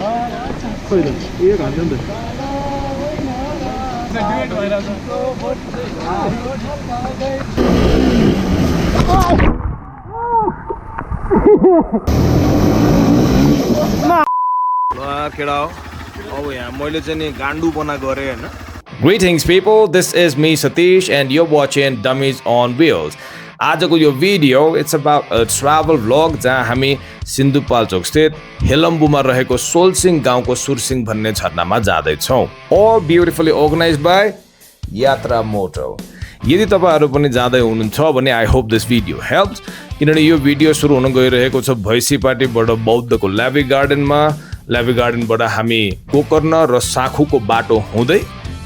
खोइ त एक हाल्छ नि त केडा हो अब यहाँ मैले चाहिँ नि गान्डु बना गरेँ हैन Greetings people, this is me Satish and you're watching Dummies on Wheels. आजको यो video it's about a travel vlog जहाँ हामी सिन्धुपाल्चोक स्थित हेलम्बुमा रहेको सोलसिंह गाउँको सुरसिंह भन्ने झरनामा जाँदैछौँ. All beautifully organized by यात्रा मोटो. यदि तपाईहरु पनि जाँदै हुनुहुन्छ भने I hope this video helps किनभने यो भिडियो सुरु हुन गइरहेको छ भैसीपाटीबाट बौद्धको लाभी गार्डनमा. लाभी गार्डनबाट हामी गोकर्ण र साखुको बाटो हुँदै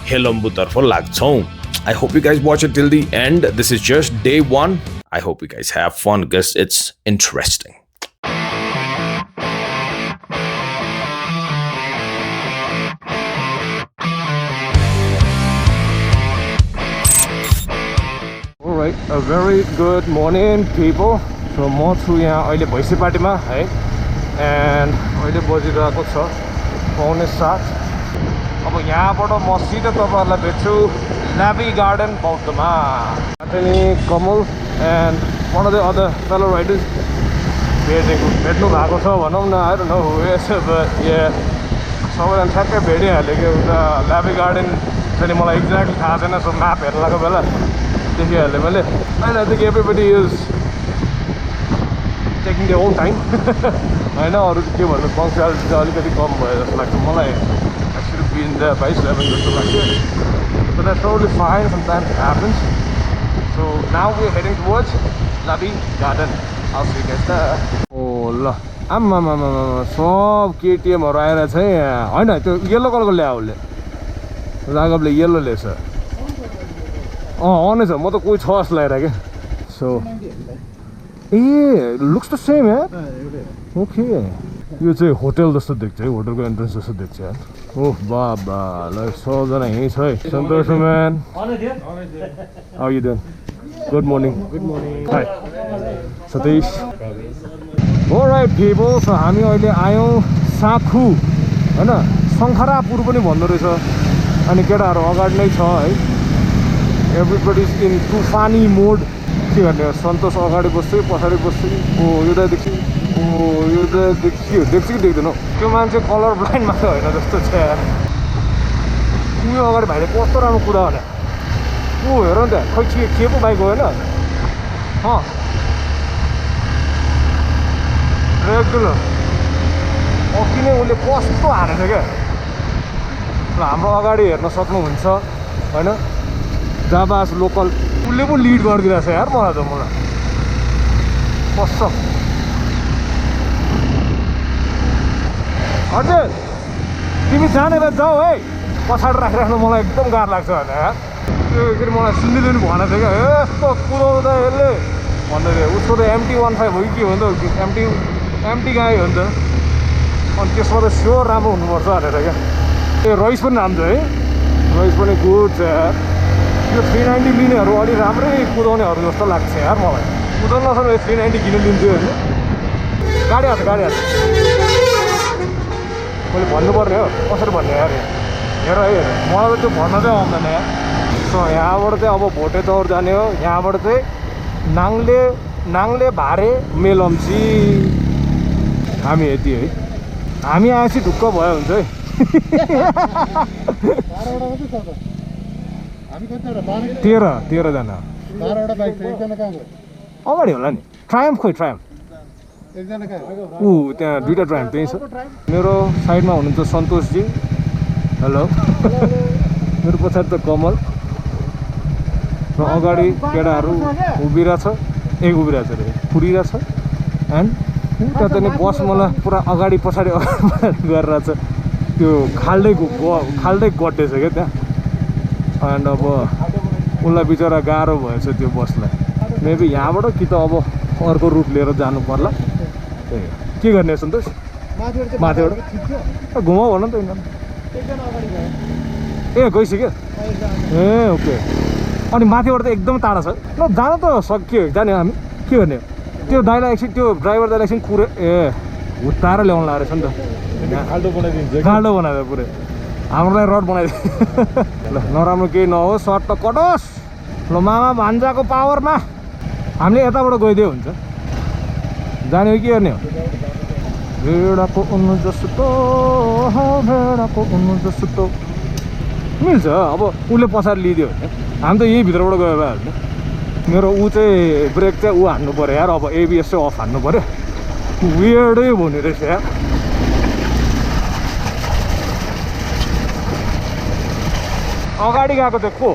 हेलम्बुतर्फ लाग्छौँ. I hope you guys watch it till the end. This is just day one. I hope you guys have fun because it's interesting. Alright, a very good morning people. So म छु यहाँ अहिले भैसीपाटीमा है and अहिले बजिरहेको छ 6:45. अब यहाँबाट म सिधै तपाईहरुलाई भेट्छु लाभी गार्डन बौद्धमा. अनि कमल and one of the other fellow riders भेट्नु भएको छ भनौँ न. I don't know who is but yeah सबैजना ठ्याक्कै भेटिहाल्यो कि उता लाभी गार्डन चाहिँ मलाई एक्ज्याक्टली थाहा छैन. सो म्याप हेर्न लागेको बेला देखिहालेँ मैले. And I think everybody is taking their own time हैन. अरू के भन्नु पङ्क्चुअलिटी चाहिँ अलिकति कम भयो जस्तो लाग्छ मलाई. I should have been there by 7 जस्तो लाग्छ. But that's totally fine, sometimes it happens. So now we're heading towards Lavi Garden. I'll see you guys there. Oh ल आम्मामा सब केटिएमहरु आएर चाहिँ हैन त्यो येलो कलरको ल्यायो उसले. राघवले येलो ल्याएछ. अँ नै छ. म त कोही छ जस्तो लागेर के. So A looks the same यार. ओके यो चाहिँ होटल जस्तो देख्छ है. होटलको एन्ट्रेन्स जस्तो देख्छ यार. ओह बाबा ल सबजना यहीँ छ है. Santosh man how you doing? Good morning. Good morning. Hi Satish. Alright people. So हामी अहिले आयौँ साखु हैन. शङ्खरापुर पनि भन्दो रहेछ. अनि केटाहरू अगाडि नै छ है. एभ्रिबडी इज इन तुफानी मोड. के गर्ने सन्तोष अगाडि बस्छु पछाडि बस्छु. ओ यो देखि ओ यो देखियो देख्छु कि देख्दैन. त्यो मान्छे कलर ब्लाइन्ड मात्र होइन जस्तो छ यार. उयो अगाडि भाइले कस्तो राम्रो कुरा भने ऊ हेर नि त खै के पो बाइक होइन रेगुलर अघि नै उसले कस्तो हानेछ क्या. र हाम्रो अगाडि हेर्न सक्नुहुन्छ होइन. जाबास लोकल उसले पो लिड गरिदिरहेछ यार मलाई कसम. हजुर तिमी जानेर जाऊ है. पछाडि राखिराख्नु मलाई एकदम गाह्रो लाग्छ भने यार. त्यो फेरि मलाई सुन्दिनु पनि भनेको थियो क्या. यस्तो कुदाउँदा त यसले भन्दै थियो. उसको त MT-15 हो कि के हो नि त. एमटी गाई हो नि त. अनि त्यसमा त स्योर राम्रो हुनुपर्छ भनेर क्या. त्यो रइस पनि राम्रो है. रइस पनि गुड छ यार. यो 390 लिनेहरू अलि राम्रै कुदाउनेहरू जस्तो लाग्छ यार मलाई. कुदाउन नसक्ने 390 किन लिन्थ्यो होइन. गाडी हाल्छ मैले भन्नुपर्ने हो. कसरी भन्ने यार हेर है. मलाई त त्यो भन्न चाहिँ आउँदैन यार. सो यहाँबाट चाहिँ अब भोटे चौर जाने हो. यहाँबाट चाहिँ नाङ्ले भारे मेलम्ची. हामी यति है. हामी आएपछि ढुक्क भयो हुन्छ है. 13 जना. अगाडि होला नि. ट्रायम्फ खोइ ट्रायम्फ. ऊ त्यहाँ दुईवटा ट्रायम्फ त्यहीँ छ. मेरो साइडमा हुनुहुन्छ सन्तोषजी. हेलो. मेरो पछाडि त कमल र अगाडि केटाहरू उभिरहेछ. उभिरहेछ अरे कुरिरहेछ. एन्ड त्यहाँ त नि बस मलाई पुरा अगाडि पछाडि गरिरहेछ. त्यो खाल्दै गड्डेछ क्या त्यहाँ. एन्ड अब उसलाई बिचरा गाह्रो भएछ त्यो बसलाई. मेबी यहाँबाट कि त अब अर्को रुट लिएर जानु पर्ला. के गर्ने सन्तोष? माथिबाट घुमाउ भन त यिनीहरू. ए गइसक्यो. ए ओके. अनि माथिबाट त एकदम टाढा छ. ल जान त सक्यो जाने हामी. के गर्ने त्यो दाइलाई एकछिन त्यो ड्राइभर दाइलाई एकछिन ए हुत्ताएर ल्याउनु लाग्यो रहेछ नि त. खाल्डो बनाइदियो पुरै हामीलाई रड बनाइदियो ल नराम्रो केही नहोस् सर्ट त कटोस् ल मामा भान्जाको पावरमा हामीले यताबाट गइदियो हुन्छ जाने हो कि गर्ने हो भेडाको उन्नु जस्तो भेडाको उन्नु जस्तो मिल्छ अब उसले पछाडि लिइदियो भने हामी त यही भित्रबाट गयो भइहाल्छ मेरो ऊ चाहिँ ब्रेक चाहिँ ऊ हान्नु पऱ्यो यार अब एबिएस चाहिँ अफ हान्नु पऱ्यो वियर्डै हुने रहेछ यार अगाडि गएको चाहिँ को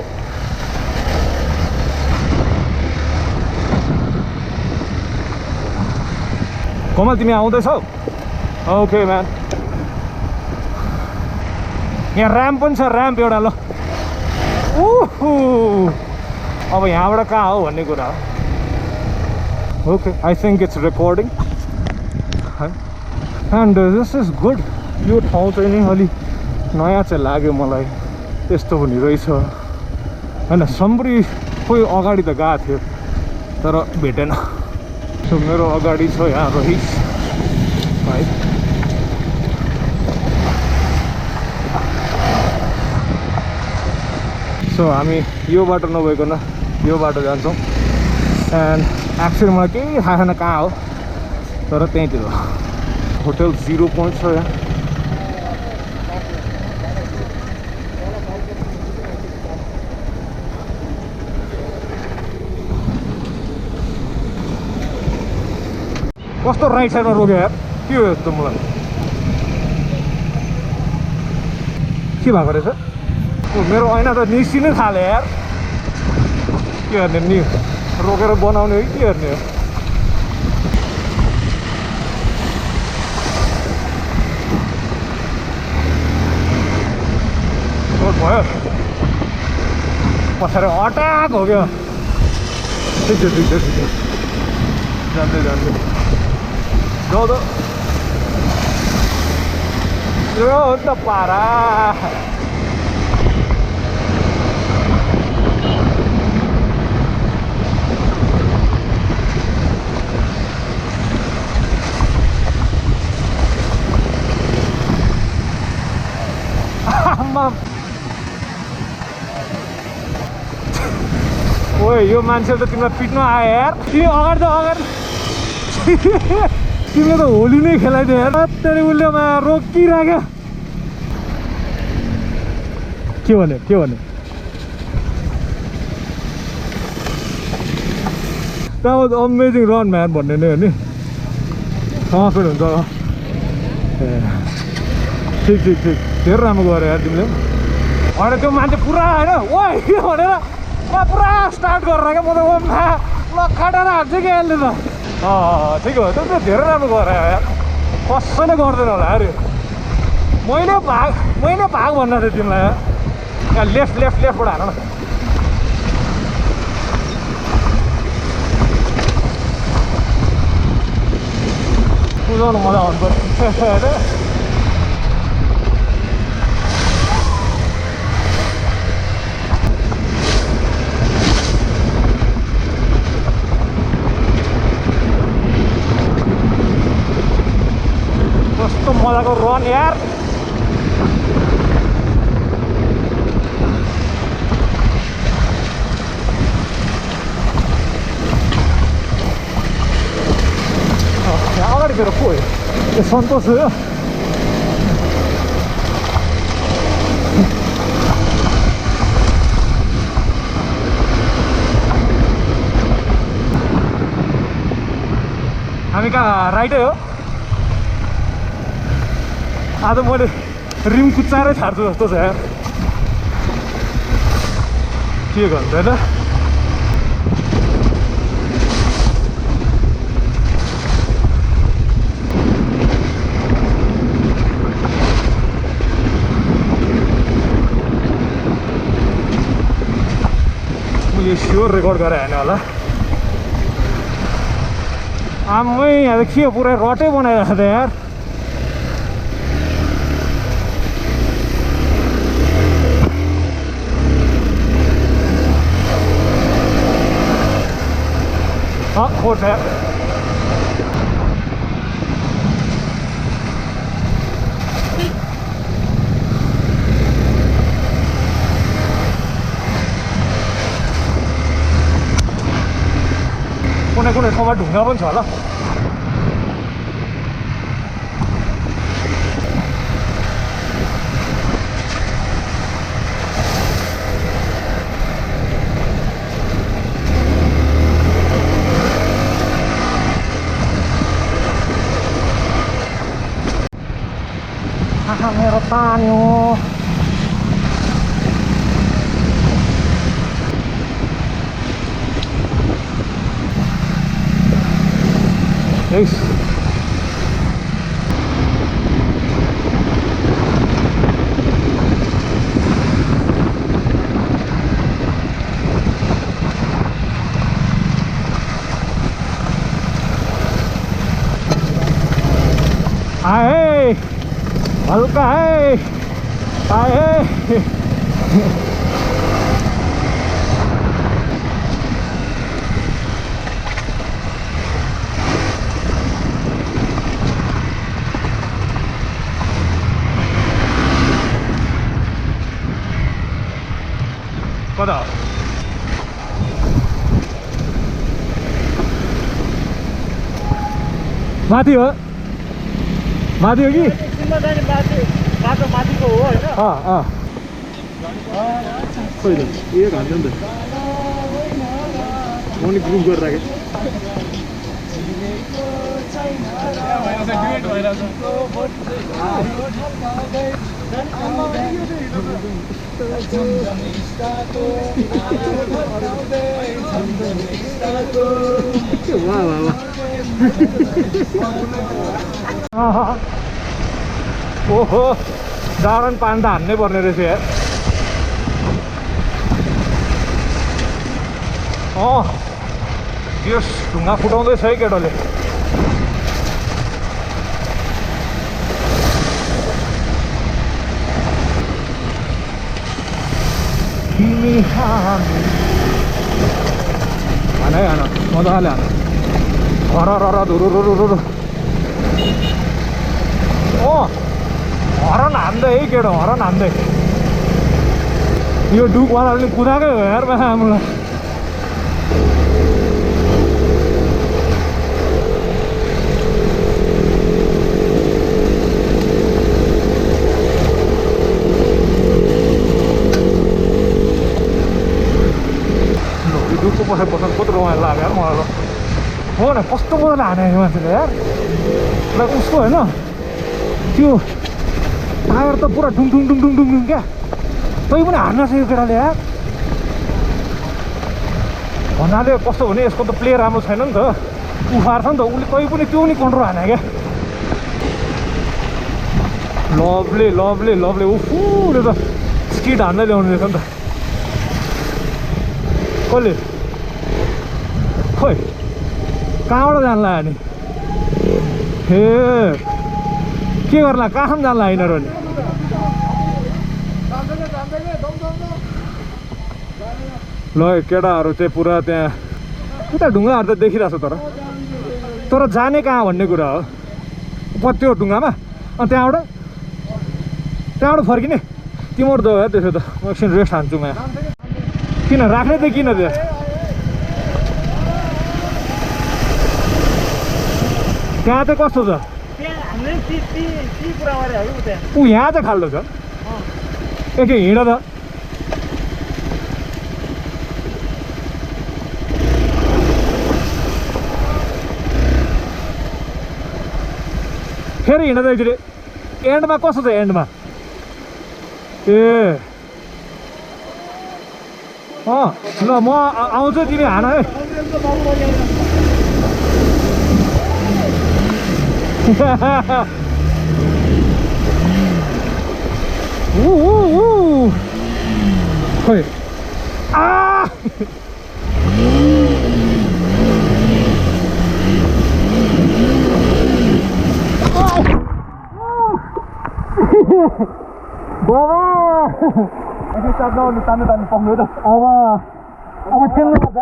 कमल तिमी आउँदैछौ ओके म्यान यहाँ ऱ्याम्प पनि छ ऱ्याम्प एउटा ल ओहो अब यहाँबाट कहाँ हो भन्ने कुरा हो okay I think it's recording and this is good यो ठाउँ चाहिँ नि अलि नयाँ चाहिँ लाग्यो मलाई यस्तो पनि रहेछ होइन सम्बरी खोइ अगाडि त गएको थियो तर भेटेन सो मेरो अगाडि छ यहाँ रहिस है सो हामी यो बाटो नभइकन यो बाटो जान्छौँ एन्ड एक्चुअली मलाई केही थाहा छैन कहाँ हो तर त्यहीँतिर हो होटल 0 पोइन्ट छ यहाँ कस्तो राइट साइडमा रोक्यो यार के हो यस्तो मलाई के भएको रहेछ मेरो ऐना त निस्किनै थाल्यो यार के गर्ने नि रोकेर बनाउने हो कि के गर्ने हो भयो पछाडि अट्याक हो क्या ठिक छ जान्दै जाउँ यो हो नि त पारा ओए यो मान्छेले त तिमीलाई पिट्न आयो यार तिमी अगाडि त अगाडि तिमीले त होली नै खेलाइदियो यार तेरि उसले रोकिराख्यो के भन्यो that was amazing run man भन्ने नै हो नि पनि हुन्छ ए ठिक धेरै राम्रो गऱ्यो यार तिमीले होइन त्यो मान्छे पुरा होइन ओ के भनेर पुरा स्टार्ट गरेर क्या म त ल काटेर हाल्छु कि यसले त ठिक हो त्यो त धेरै राम्रो गऱ्यो यार कसैले गर्दैन होला अरे मैले भाग भन्नु थियो तिमीलाई यहाँ लेफ्टबाट हाल न कुदाउनु मजा आउनु पर्छ कस्तो मजाको रन यार अगाडितिर को यो सन्तोष हो हामी कहाँ राइटै हो आज मैले रिम कुचाएरै छाड्छु जस्तो छ यार के गर्नु होइन यो स्योर रेकर्ड गरेर हेर्ने होला आमै यहाँ त के पुरै रटै बनाइरहेको थियो यार खोज है कुनै ठाउँमा ढुङ्गा पनि छ होला मेरो तान्यो आए हल्का है आए कता माथि हो कि बाटो माथिको हो होइन कहिले एक हाल्छ नि त म नि ग्रुप गरेर राखेँ ओहो डाँडा पानी त हान्नै पर्ने रहेछ यार यस ढुङ्गा फुटाउँदैछ है केटाले हान है हान मजाले हान हर धुरु हरन हान्दै है केटो हरन हान्दै यो डुकवालाले कुदाएकै हो यार हामीलाई डुकको पछि बस्नु कस्तो रमाइलो लाग्यो यार मलाई हो न कस्तो मजाले हानेको मान्छेले यार ल उसको होइन त्यो टायर त पुरा डुङ क्या तै पनि हान्न छ यो केटाले यार भन्नाले कस्तो भने यसको त प्ले राम्रो छैन नि त उफार्छ नि त उसले तै पनि त्यो पनि कन्ट्रोल हाने क्या लभली उफुले त स्किड हान्दै ल्याउने रहेछ नि त कसले खोइ कहाँबाट जान्ला नि हे के गर्ला कहाँ जान्ला यिनीहरू नि ल केटाहरू चाहिँ पुरा त्यहाँ उता ढुङ्गाहरू त देखिरहेको छ तर जाने कहाँ भन्ने कुरा हो त्यो ढुङ्गामा अनि त्यहाँबाट फर्किने तिम्रो दो है त्यसो त म एकछिन रेस्ट हान्छु म किन राख्ने त किन त्यो त्यहाँ चाहिँ कस्तो छ ऊ यहाँ चाहिँ खाल्दो छ एकछिन हिँड त फेरि हिँड्दा एकचोटि एन्डमा कस्तो छ एन्डमा ए ल म आउँछु तिमी हान है खोइ बाबा तान्नु पाउनु त अब खेल्नु पर्छ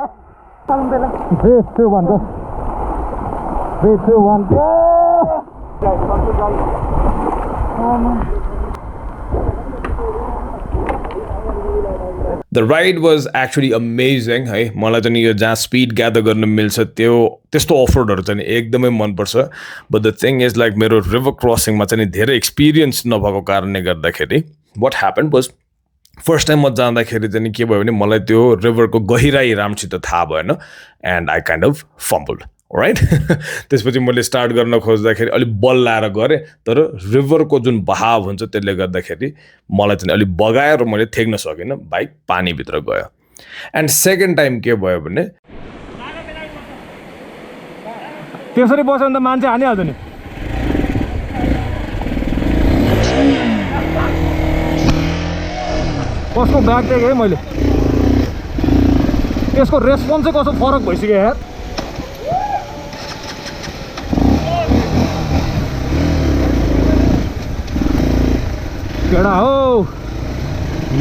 The ride was actually amazing है मलाई चाहिँ यो जहाँ स्पिड ग्यादर गर्न मिल्छ त्यो त्यस्तो अफरोडहरु चाहिँ एकदमै मन पर्छ but the thing is like मेरो रिभर क्रसिङमा चाहिँ धेरै एक्सपिरियन्स नभएको कारणले गर्दाखेरि what happened was first time म जाँदाखेरि चाहिँ के भयो भने मलाई त्यो रिभरको गहिराई राम्रोसित थाहा भएन and I kind of fumbled right त्यसपछि मैले स्टार्ट गर्न खोज्दाखेरि अलि बल लाएर गरेँ तर रिभरको जुन बहाव हुन्छ त्यसले गर्दाखेरि मलाई चाहिँ अलि बगाएर मैले थेक्न सकिनँ बाइक पानीभित्र गयो एन्ड सेकेन्ड टाइम के भयो भने त्यसरी बस्यो भने त मान्छे हानिहाल्छ नि कसको ब्याग देखेँ है मैले त्यसको रेस्पोन्स चाहिँ कस्तो फरक भइसक्यो यार केडा हो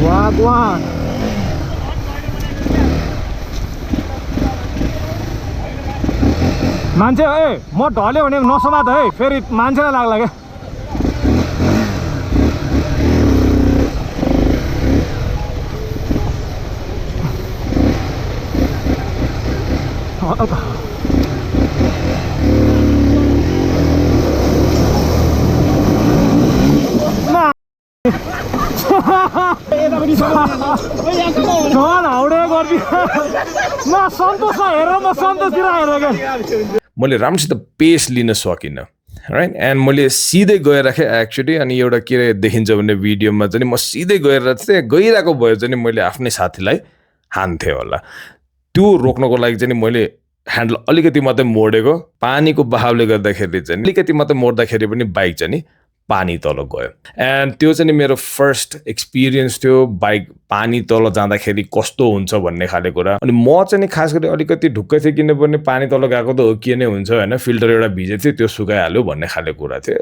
वागवान मान्छे ए म ढल्यो भने नसमात है फेरि मान्छेलाई लाग्ला क्या झन् हाउडे गर्दै म सन्तोष हेर म सन्तोषतिर हेर क्या मैले राम्रोसित पेस लिन सकिनँ राइट एन्ड मैले सिधै गएर राखेँ एक्चुअली अनि एउटा के देखिन्छ भने भिडियोमा चाहिँ म सिधै गएर चाहिँ गइरहेको भयो चाहिँ मैले आफ्नै साथीलाई हान्थेँ होला त्यो रोक्नको लागि चाहिँ मैले ह्यान्डल अलिकति मात्रै मोडेको पानीको बहावले गर्दाखेरि चाहिँ अलिकति मात्रै मोड्दाखेरि पनि बाइक चाहिँ नि पानी तल गयो एन्ड त्यो चाहिँ मेरो फर्स्ट एक्सपिरियन्स थियो बाइक पानी तल जाँदाखेरि कस्तो हुन्छ भन्ने खाले कुरा अनि म चाहिँ नि खास गरी अलिकति ढुक्कै थिएँ किनभने पानी तल गएको त हो के नै हुन्छ होइन फिल्टर एउटा भिजेको थियो त्यो सुकाइहाल्यो भन्ने खाले कुरा थियो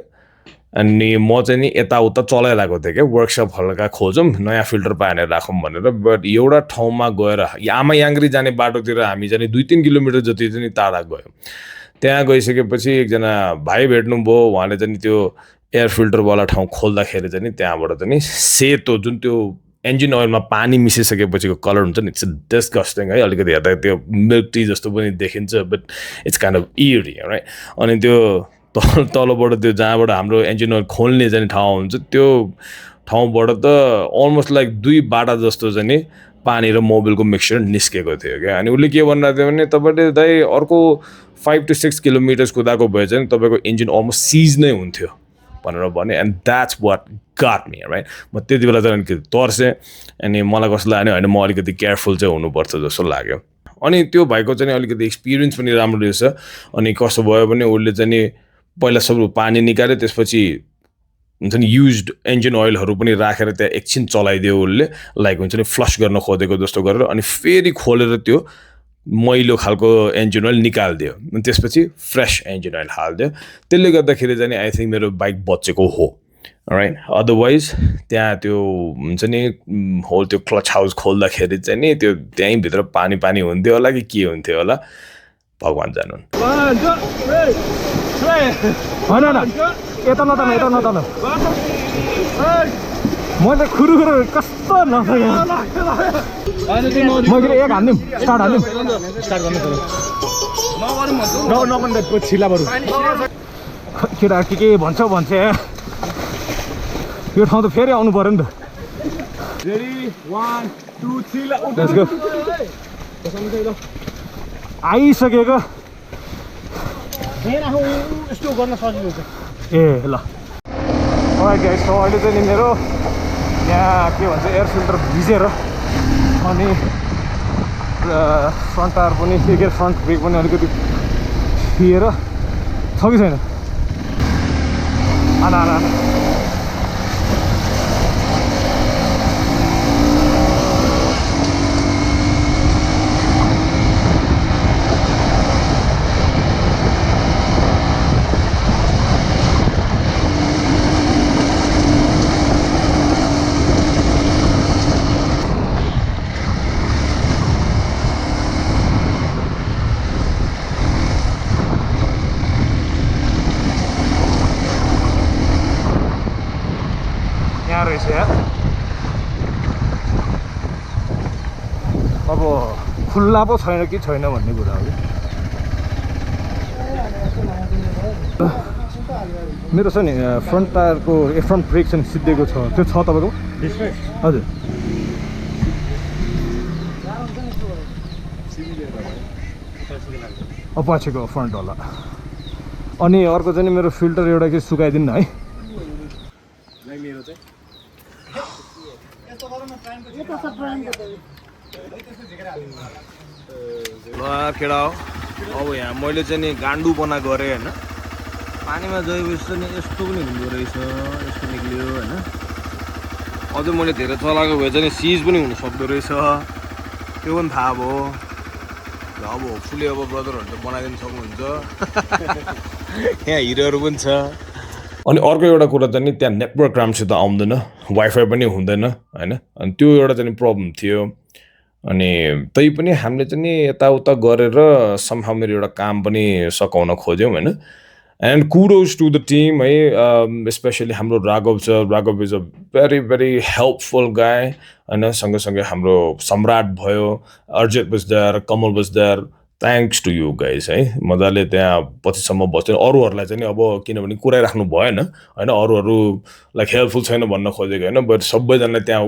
अनि म चाहिँ नि यताउता चलाइरहेको थिएँ क्या वर्कसप हल्का खोजौँ नयाँ फिल्टर पाएर राखौँ भनेर बट एउटा ठाउँमा गएर आमा याङ्ग्री जाने बाटोतिर हामी चाहिँ 2-3 किलोमिटर जति चाहिँ टाढा गयो त्यहाँ गइसकेपछि एकजना भाइ भेट्नुभयो उहाँले चाहिँ त्यो एयर फिल्टरवाला ठाउँ खोल्दाखेरि चाहिँ नि त्यहाँबाट चाहिँ नि सेतो जुन त्यो इन्जिन ओइलमा पानी मिसिसकेपछिको कलर हुन्छ नि इट्स डिस्गस्टिङ है अलिकति हेर्दा त्यो मिल्क टी जस्तो पनि देखिन्छ but it's kind of eerie right अनि त्यो तलबाट त्यो जहाँबाट हाम्रो इन्जिन ओइल खोल्ने चाहिँ ठाउँ हुन्छ त्यो ठाउँबाट त अलमोस्ट लाइक 2 बाटा जस्तो चाहिँ नि पानी र मोबिलको मिक्सचर निस्केको थियो क्या अनि उसले के भनिरहेको थियो भने तपाईँले दाइ अर्को 5 to 6 किलोमिटर्स कुदाएको भए चाहिँ तपाईँको इन्जिन अलमोस्ट सिज नै हुन्थ्यो भनेर भने and that's what got me right म त्यति बेला चाहिँ अलिकति तर्सेँ अनि मलाई कस्तो लाग्यो होइन म अलिकति केयरफुल चाहिँ हुनुपर्छ जस्तो लाग्यो अनि त्यो भाइको चाहिँ अलिकति एक्सपिरियन्स पनि राम्रो रहेछ अनि कस्तो भयो भने उसले चाहिँ नि पहिला सब पानी निकाल्यो त्यसपछि हुन्छ नि युज्ड इन्जिन ओइलहरू पनि राखेर त्यहाँ एकछिन चलाइदियो उसले लाइक हुन्छ नि फ्लस गर्न खोजेको जस्तो गरेर अनि फेरि खोलेर त्यो मैलो खालको इन्जिन ओइल निकालिदियो अनि त्यसपछि फ्रेस इन्जिन ओइल हालिदियो त्यसले गर्दाखेरि चाहिँ आई थिङ्क मेरो बाइक बचेको हो राइट अदरवाइज त्यहाँ त्यो हुन्छ नि होल त्यो क्लच हाउस खोल्दाखेरि चाहिँ नि त्यो त्यहीँभित्र पानी पानी हुन्थ्यो होला कि के हुन्थ्यो होला भगवान् जानुन् मैले खुरु कस्तो मैले एक हान्दिउँ स्टार्ट हान्दिउँ स्टार्ट गर्नु छिला बरु केटा के भन्छ यो ठाउँ त फेरि आउनु पर्यो नि त रेडी 1 2 3 लेट्स गो आइसकेको यस्तो गर्न सजिलो छ ए ल अलराइट गाइस सो अहिले चाहिँ नि मेरो यहाँ के भन्छ एयर फिल्टर भिजेर अनि फ्रन्ट टायर पनि के फ्रन्ट ब्रेक पनि अलिकति थिएर छ कि छैन आना अब खुल्ला पो छैन कि छैन भन्ने कुरा हो कि मेरो छ नि फ्रन्ट टायरको फ्रन्ट ब्रेक चाहिँ सिद्धेको छ त्यो छ तपाईँको हजुर पछिको फ्रन्ट होला अनि अर्को चाहिँ मेरो फिल्टर एउटा के सुकाइदिनु है ल केटा हो अब यहाँ मैले चाहिँ नि गान्डु बना गरेँ होइन पानीमा गएपछि नि यस्तो पनि हुँदो रहेछ यस्तो निक्लियो होइन अझै मैले धेरै चलाएको भए चाहिँ सिज पनि हुनु सक्दो रहेछ त्यो पनि थाहा भयो अब होपफुली अब ब्रदरहरू त बनाइदिनु सक्नुहुन्छ यहाँ हिरोहरू पनि छ अनि अर्को एउटा कुरा चाहिँ नि त्यहाँ नेटवर्क राम्रोसित आउँदैन वाइफाई पनि हुँदैन होइन अनि त्यो एउटा चाहिँ प्रब्लम थियो अनि तै पनि हामीले चाहिँ नि यताउता गरेर समहाउ मेरो एउटा काम पनि सकाउन खोज्यौँ होइन and kudos to the team है स्पेसली हाम्रो राघव छ Raghav is a very very helpful guy होइन सँगसँगै हाम्रो सम्राट भयो Arjit was there Kamal was there thanks to you guys है मजाले त्यहाँ पछिसम्म बस्थ्यो अरूहरूलाई चाहिँ अब किनभने कुराइराख्नु भएन होइन अरूहरू लाइक हेल्पफुल छैन भन्न खोजेको होइन बट सबैजनालाई त्यहाँ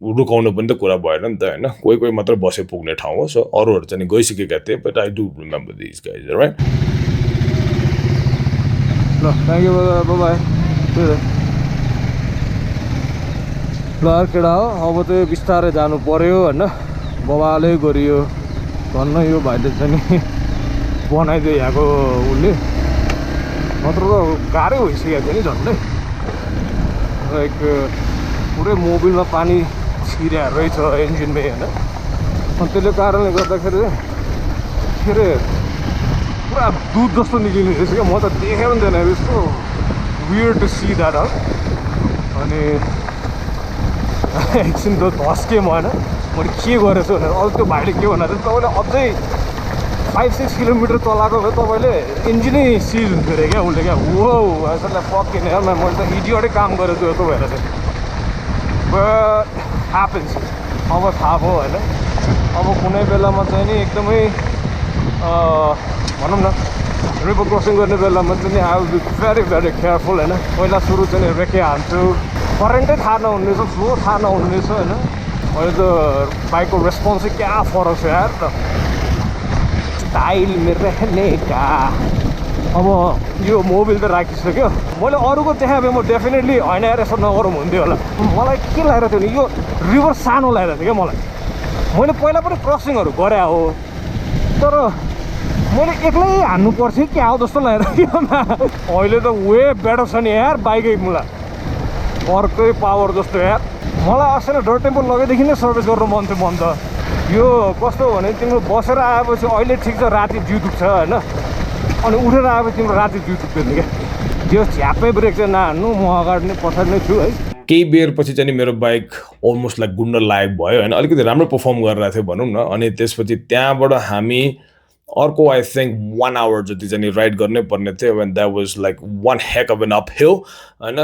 रुकाउनु पनि त कुरा भएन नि त होइन कोही मात्र बसे पुग्ने ठाउँ हो सो अरूहरू चाहिँ गइसकेका थिए but I do remember this guys right ल थ्याङ्क यू बाई ल केटा हो अब चाहिँ बिस्तारै जानु पर्यो होइन बबाले गरियो भन्न यो भाइले चाहिँ नि बनाइदियो यहाँको उसले नत्र त गाह्रै भइसकेको थियो नि झन्डै लाइक पुरै मोबिलमा पानी छिरेर रहेछ इन्जिनमै होइन अनि त्यसले कारणले गर्दाखेरि के अरे पुरा दुध जस्तो निक्लिने रहेछ क्या म त देखेर पनि थिएन यस्तो वियर्ड टु सी द्याट अनि एकछिन त धस्केँ म होइन मैले के गरेछु भनेर अरू त्यो भाइले के भन्दा चाहिँ तपाईँले अझै 5-6 किलोमिटर चलाएको भए तपाईँले इन्जिनै सिज हुन्थ्यो अरे क्या उसले क्या हो यसलाई पक्किने मैले त इडियटै काम गरेको जस्तो भएर चाहिँ बट ह्यापन्स अब थाहा भयो होइन अब कुनै बेलामा चाहिँ नि एकदमै भनौँ न रिभर क्रसिङ गर्ने बेलामा चाहिँ नि I will be very very careful होइन पहिला सुरु चाहिँ नि रेके हाल्छु करेन्टै थाहा नहुने रहेछ फ्लो थाहा नहुने रहेछ होइन अहिले त बाइकको रेस्पोन्स चाहिँ क्या फरक छ यार त स्टाइल मेरो का अब यो मोबिल त राखिसक्यो मैले अरूको देखाएँ भए म डेफिनेटली होइन यार यसो नगरौँ हुन्थ्यो होला मलाई के लागेको थियो भने यो रिभर सानो लागेको थियो क्या मलाई मैले पहिला पनि क्रसिङहरू गरे हो तर मैले एक्लै हान्नु पर्थ्यो क्या हो जस्तो लागेको थियो अहिले त वे बेटर छ नि यार बाइकै मलाई अर्कै पावर जस्तो यार मलाई अस्ति नै डर टेम्पो लगेदेखि नै सर्भिस गर्नु मन थियो मन त यो कस्तो भने तिम्रो बसेर आएपछि अहिले ठिक छ राति जिउ दुख्छ होइन अनि उठेर आएपछि तिम्रो राति जिउ दुख्दैन क्या त्यो झ्यापै ब्रेक चाहिँ नहान्नु म अगाडि नै पछाडि नै छु है केही बेरपछि चाहिँ मेरो बाइक अलमोस्ट लाइक गुन्डर लायक भयो होइन अलिकति राम्रो पर्फर्म गरिरहेको थियो भनौँ न अनि त्यसपछि त्यहाँबाट हामी अर्को आई थिङ्क 1 आवर जति चाहिँ राइड गर्नै पर्ने थियो and that was like one heck of an up hill होइन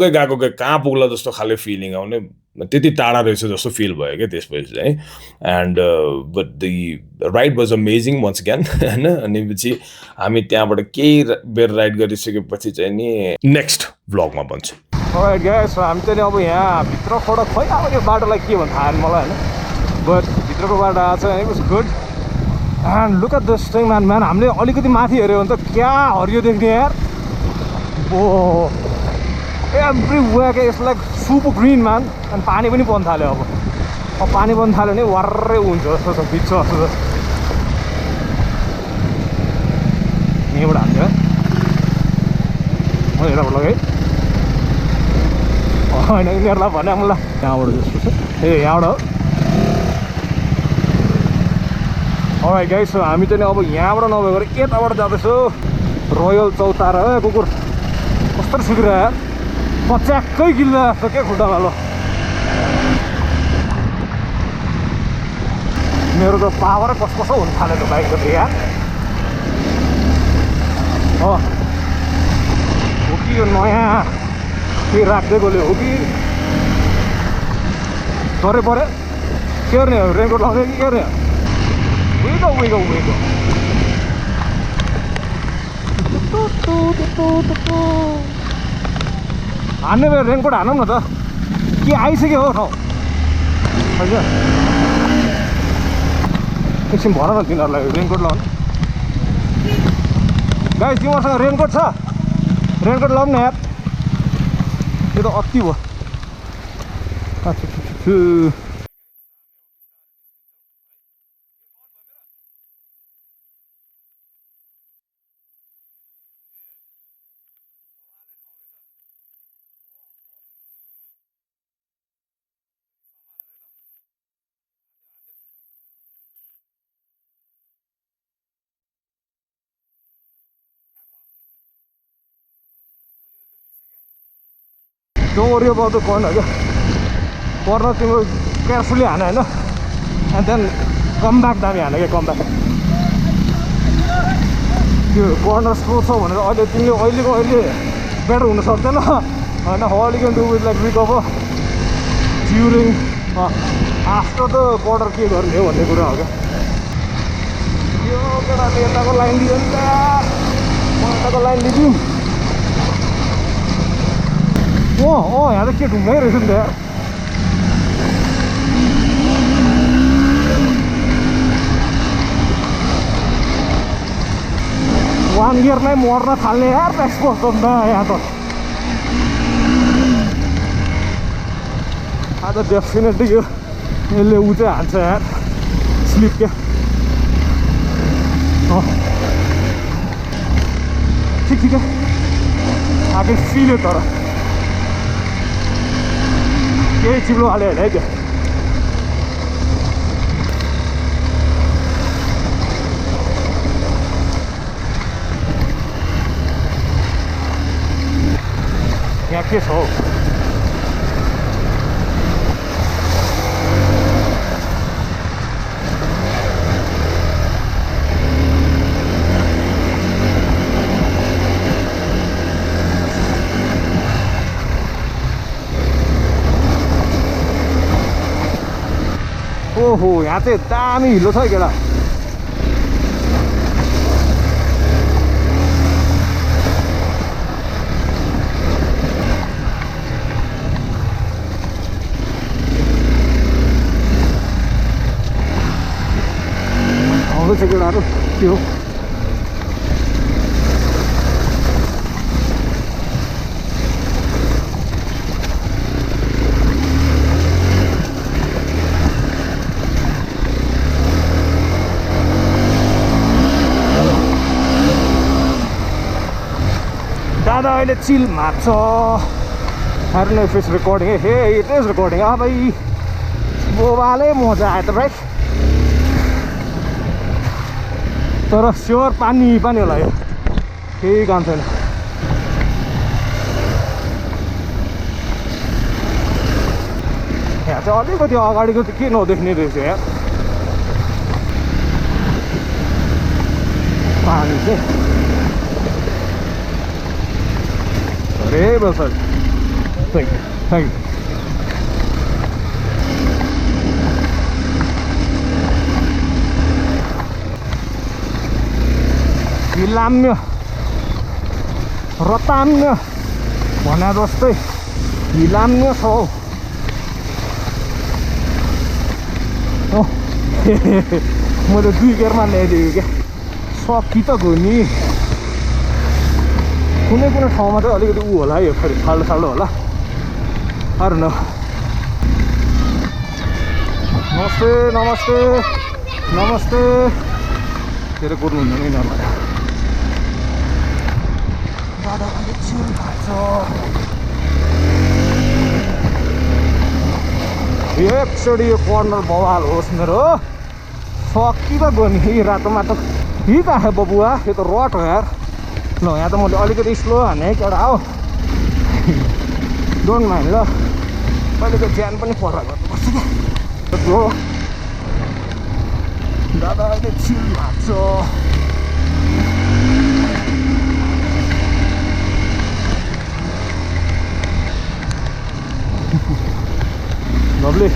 गएकै कहाँ पुग्ला जस्तो खाले फिलिङ आउने त्यति टाढा रहेछ जस्तो फिल भयो क्या त्यसपछि चाहिँ and but the ride was amazing once again होइन अनि पछि हामी त्यहाँबाट केही बेर राइड गरिसकेपछि चाहिँ नि नेक्स्ट भ्लगमा भन्छु राइट गाइस हामी चाहिँ अब यहाँ भित्रबाट खोइ अब यो बाटोलाई के भन्छ थाहा मलाई होइन बट भित्रको बाटो आएको छ it was good and look at this thing man हामीले अलिकति माथि हेऱ्यो भने त क्या हरियो देख्ने यार oh everywhere it's like super green man अनि पानी पनि पर्न थाल्यो अब पानी पर्न थाल्यो भने वार्रै हुन्छ जस्तो छ भिज्छ जस्तो छ यहीँबाट हाल्छ है म यताबाट लगाएँ होइन यिनीहरूलाई भने मलाई यहाँबाट जस्तो छ ए यहाँबाट हो अलराइट गाइस सो हामी चाहिँ अब यहाँबाट नभएर यताबाट जाँदैछौँ रोयल चौतारा कुकुर कस्तो सुकिरह्यो यार पच्याक्कै गिल्ला जस्तो क्या खुट्टामा ल मेरो त पावर कसो हुन थाल्यो त बाइकको त यार हो कि यो नयाँ के राख्दैकोले हो कि डरै पऱ्यो गर्ने हो रेनकोट लाउने कि गर्ने हो वेगो हान्ने भयो रेनकोट हानौँ न त के आइसक्यो हो ठाउँ होइन एकछिन भन न तिनीहरूलाई रेनकोट लाउनु गाइस तिमीहरूसँग रेनकोट छ रेनकोट लाउँ न यार यो त अति भयो Don't worry about the corner. Corner तिम्रो carefully हान हैन and then come back दामी हान के come back. त्यो corner slow छ भनेर अहिले तिमीले अहिले better हुन सक्दैन हैन all you can do is like recover during after the quarter के गर्ने हो भन्ने कुरा हो के यो केटाले यताको लाइन दियो नि त म यताको लाइन लिदिउँ यहाँ त के ढुङ्गै रहेछ नि त यार वान गियरमै मर्न थाल्ने यार एक्सपोज त यहाँ त आज डेफिनेटली यो यसले ऊ चाहिँ हान्छ यार स्लिप क्या ठिक है आगे फिल तर केही चिप्लो हाल्यो होइन है त्यो यहाँ के छ हौ ओहो यहाँ चाहिँ दामी हिलो छ है केटा आउँदैछ केटाहरू के हो दादा अहिले चिल मार्छ I don't know if it's recording. Hey, it is recording. भाइ बोबाले मजा आयो त भाइ तर स्योर पानी होला यो केही काम छैन यहाँ चाहिँ अलिकति अगाडिको चाहिँ के नदेख्ने रहेछ यार पानी चाहिँ Hey, brother. Thank you. Hilamnya, rotannya, mana doste? Hilamnya so. Oh, mau ada dua kerman ada juga. So kita gini. कुनै ठाउँमा चाहिँ अलिकति उ होला यो फेरि फाल्टो होला I don't know नमस्ते धेरै कुर्नु हुँदैन यिनीहरूलाई दादा अलिक चिल खान्छ एकचोटि यो कर्नर बवाल होस् मेरो सकिँदा गयो नि रातोमा त ठिक आयो बबुवा यो त रट हो यार ल यहाँ त मैले अलिकति स्लो हाने केटा हो डोन्ट माइन्ड ल मैले त ज्यान पनि पर्ला गर्नुपर्छ क्या दादा अहिले चिल लाग्छ लभली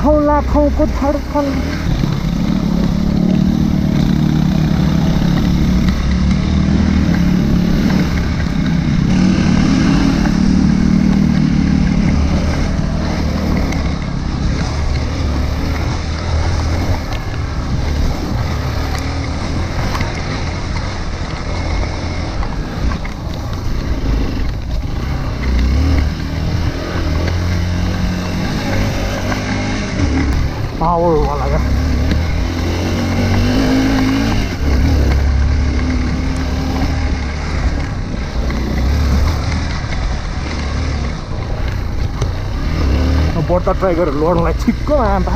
हो लाखौँको धडकन पावर वाला क्या बढ्दा ट्राई गरेर लड्नलाई ठिक्क आँपा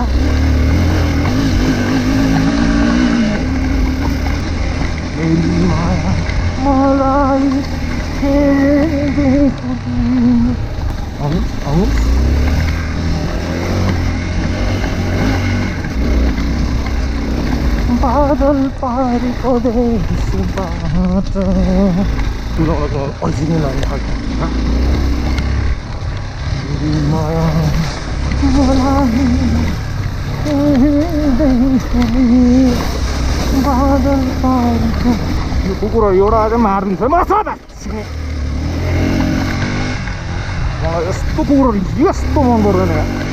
मलाई बादल पारेको देशबाट कुदाउँदा अल्झी नै लाग्ने खालको माया मलाई बादल पारेको यो कुकुर एउटा आएर मार्ने छ मलाई यस्तो कुकुर यस्तो मन पर्दैन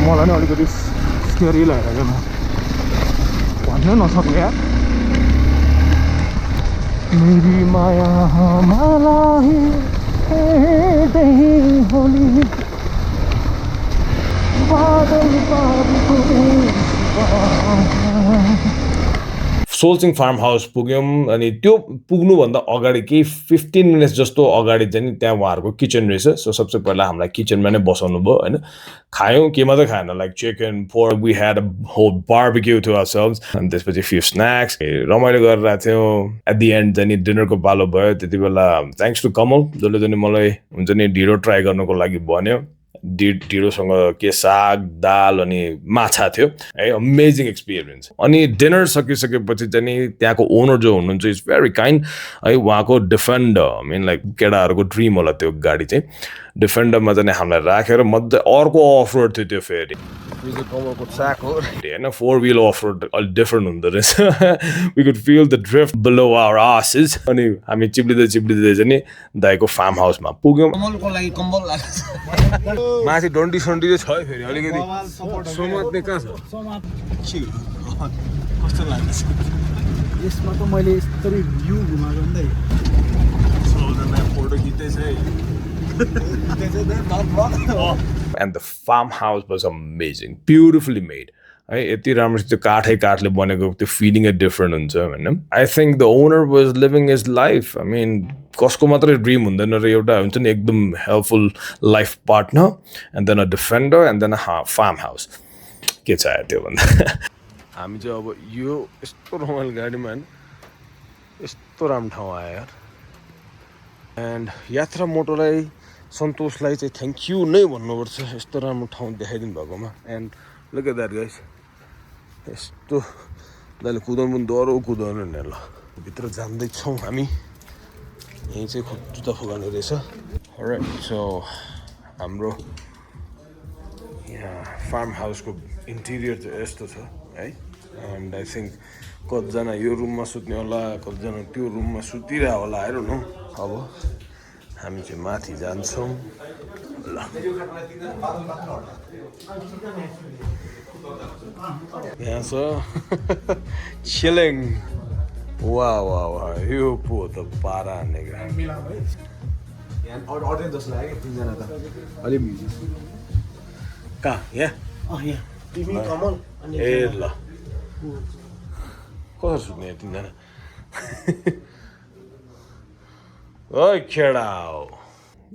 मलाई नै अलिकति स्केरी लागेको भन्नै नसक्ने यार मेरी माया मलाई हेर्दै होली बादल पारेको सोल्सिङ फार्म हाउस पुग्यौँ अनि त्यो पुग्नुभन्दा अगाडि केही 15 मिनट्स जस्तो अगाडि चाहिँ त्यहाँ उहाँहरूको किचन रहेछ सो सबसे पहिला हामीलाई किचनमा नै बसाउनु भयो होइन खायौँ के मात्रै खाएन like chicken pork we had a whole barbecue to ourselves अनि त्यसपछि फ्यु स्न्याक्स रमाइलो गरिरहेको थियौँ एट दि एन्ड चाहिँ डिनरको पालो भयो त्यति बेला थ्याङ्क्स टु कमल जसले चाहिँ मलाई हुन्छ नि ढिँडो ट्राई गर्नुको लागि भन्यो ढिँडोसँग के साग दाल अनि माछा थियो है अमेजिङ एक्सपिरियन्स अनि डिनर सकिसकेपछि चाहिँ नि त्यहाँको ओनर जो हुनुहुन्छ इज भेरी काइन्ड है उहाँको डिफेन्डर आई मिन लाइक केटाहरूको ड्रिम होला त्यो गाडी चाहिँ डिफेन्डरमा चाहिँ हामीलाई राखेर मजा अर्को अफ रोड थियो त्यो फेरि यो चाहिँ कमलको ट्र्याक हो होइन 4 व्हील अफ रोड अलिक डिफरेन्ट हुँदो रहेछ we could feel the drift below our asses अनि हामी चिप्लिँदै चाहिँ नि दाइको फार्म हाउसमा पुग्यौँ कमलको लागि कम्बल लाग्छ माथि डन्डी सन्डी छ है फेरि अलिकति समात्ने कहाँ छ कस्तो लाग्छ यसमा त मैले यस्तरी भ्यू घुमाएको नि त फोटो खिच्दैछ है and the farmhouse was amazing beautifully made है यति राम्रो त्यो काठले बनेको त्यो फिलिङ डिफरेन्ट हुन्छ होइन I think the owner was living his life I mean कसको मात्रै ड्रिम हुँदैन र एउटा हुन्छ नि एकदम helpful life partner and then a defender and then a farm house के छ त्यो भन्दा हामी चाहिँ अब यो यस्तो रमाइलो गाडीमा होइन यस्तो राम्रो ठाउँ आयो यार एन्ड यात्रा मोटोलाई सन्तोषलाई चाहिँ थ्याङ्क यू नै भन्नुपर्छ यस्तो राम्रो ठाउँ देखाइदिनु भएकोमा and look at that guys यस्तो दाइले कुदाउनु पनि डह्रो कुदाउनु नि ल भित्र जाँदैछौँ हामी यहीँ चाहिँ जुत्ता फुकाउने रहेछ राइट सो हाम्रो यहाँ फार्म हाउसको इन्टिरियर चाहिँ यस्तो छ है एन्ड आई थिङ्क कतिजना यो रुममा सुत्ने होला कतिजना त्यो रुममा सुतिरह होला आएर न अब हामी चाहिँ माथि जान्छौँ ल यहाँ छ छिलेङ वा वा वा यो पो त पारा हान्ने जस्तो लाग्यो तिनजना त अलि कहाँ यहाँ तिमी कमल ए ल कसरी सुत्ने तिनजना ओइ खेडा हो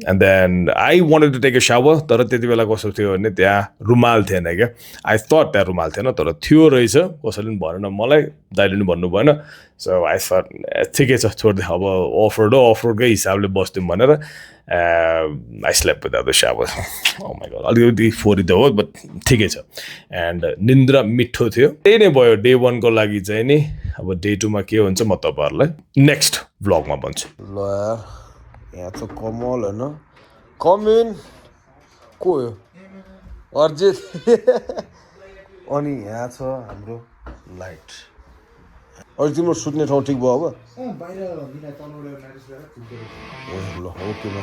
And then I wanted to take a shower. तर त्यति बेला कस्तो थियो भने त्यहाँ रुमाल थिएन क्या. I thought त्यहाँ रुमाल थिएन तर थियो रहेछ. कसैले पनि भनेन मलाई, दाइले पनि भन्नु भएन. So I thought ठिकै छ छोड्दे अब अफरोडकै हिसाबले बस्दिउँ भनेर I slept without the shower. Oh my god. अलिकति फोरी त हो बट ठिकै छ. And निन्द्रा मिठो थियो. त्यही नै भयो डे 1 को लागि चाहिँ नि. अब डे 2 मा के हुन्छ म तपाईहरुलाई नेक्स्ट भ्लगमा भन्छु. ल यार यहाँ त कमल हैन कम इन को हो अर्जित अनि यहाँ छ हाम्रो लाइट अनि तिम्रो सुत्ने ठाउँ ठिक भयो अब ल ओके ल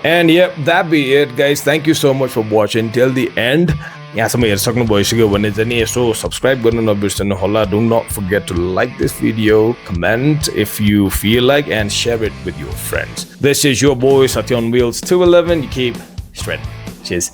And yeah, that be it guys. Thank you so much for watching till the end. यहाँसम्म हेरिसक्नु भइसक्यो भने चाहिँ नि यसो सब्स्क्राइब गर्न नबिर्सनु होला. Do not forget to like this video, comment if you feel like, and share it with your friends. This is your boy Sathi on Wheels 211. You keep shredding. Cheers.